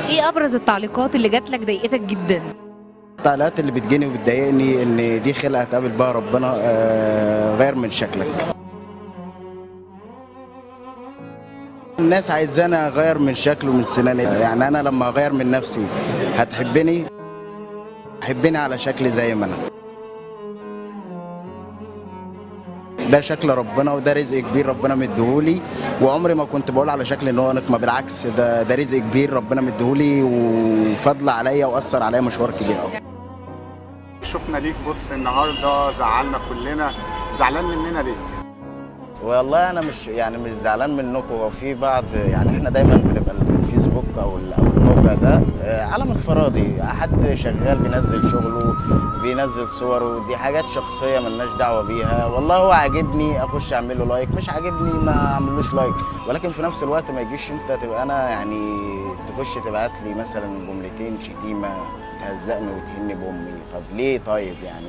ايه ابرز التعليقات اللي جات لك ضايقتك جدا؟ التعليقات اللي بتجيني وبتضايقني ان دي خلقه تقابل بها ربنا، غير من شكلك. الناس عايزاني اغير من شكله ومن سناني، يعني انا لما اغير من نفسي هتحبني؟ حبني على شكلي زي ما انا. ده شكل ربنا وده رزق كبير ربنا مديهولي، وعمري ما كنت بقول على شكلي ان هو نقمه، بالعكس ده رزق كبير ربنا مديهولي وفضل عليا واثر عليا مشوار كبير قوي. شفنا ليك بوست النهارده زعلنا كلنا، زعلان مننا ليه؟ والله انا مش مش زعلان منكم. هو في بعض يعني احنا دايما بنبقى الفيسبوك او الموقع ده عالم انفرادي، حد شغال بينزل شغله بينزل صوره، دي حاجات شخصية ملناش دعوه بيها. والله هو عاجبني اخش اعمل له like، مش عاجبني ما اعملوش like، ولكن في نفس الوقت ما يجيش انت تبقى انا يعني تخش تبعت لي مثلا جملتين شتيمه تهزقني وتهني بامي. طب ليه؟ طيب يعني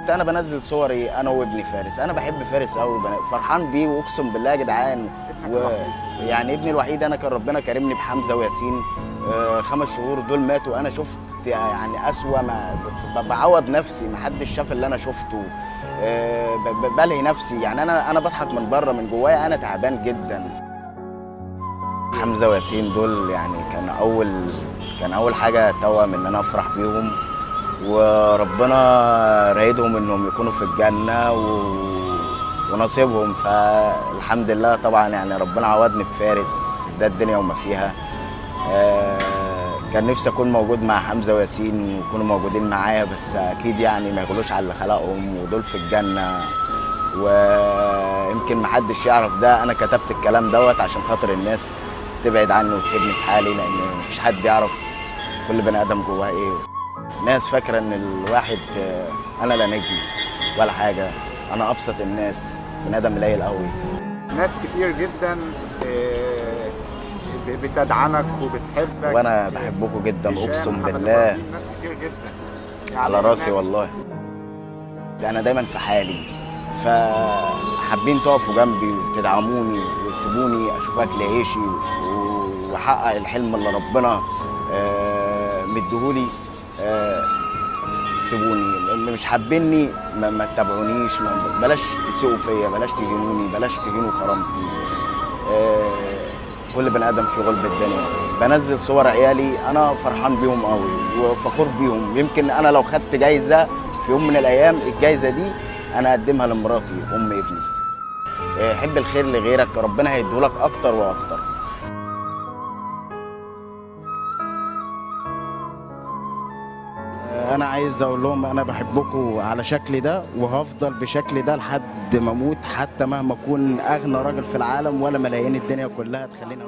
انا بنزل صوري انا وابني فارس، انا بحب فارس قوي، فرحان بيه واقسم بالله يا جدعان. يعني ابني الوحيد، انا كان ربنا كرمني بحمزة وياسين 5 شهور دول ماتوا. انا شفت يعني اسوأ ما بعوض نفسي، ما حدش شاف اللي انا شفته. بلهي نفسي، يعني انا بضحك من بره، من جوايا انا تعبان جدا. حمزة وياسين دول يعني كان اول حاجة توأم ان انا افرح بيهم، وربنا رايدهم انهم يكونوا في الجنة ونصيبهم. فالحمد لله طبعا يعني ربنا عوضني بفارس، ده الدنيا وما فيها. كان نفسي اكون موجود مع حمزة وياسين ويكونوا موجودين معايا، بس اكيد يعني ما يغلوش على اللي خلقهم، ودول في الجنة ويمكن ما حدش يعرف ده. انا كتبت الكلام دوت عشان خاطر الناس تبعد عني وتسيبني في حالي، لان مفيش حد يعرف كل بني ادم جواه ايه. ناس فاكره ان الواحد انا لا نجم ولا حاجة، انا ابسط الناس، بني ادم قليل قوي. ناس كتير جدا بتدعمك وبتحبك، وانا بحبكم جدا اقسم بالله. ناس كتير جدا يعني على راسي والله. ده انا دايما في حالي، فحابين تقفوا جنبي وتدعموني وتسيبوني اشوف اكل عيشي واحقق الحلم اللي ربنا مديهولي. سيبوني، اللي مش حابيني ما تتابعونيش، بلاش تسيئوا فيا، بلاش تهينوني، بلاش تهينوا كرامتي. كل بني ادم في غلب الدنيا. بنزل صور عيالي انا فرحان بيهم قوي وفخور بيهم. يمكن انا لو خدت جايزة في يوم من الايام، الجايزة دي انا اقدمها لمراتي ام ابني. حب الخير لغيرك، ربنا هيديهولك اكتر واكتر. انا عايز اقول لهم انا بحبكم على شكلي ده، وهفضل بشكلي ده لحد ما اموت، حتى مهما اكون اغنى راجل في العالم ولا ملايين الدنيا كلها تخليني.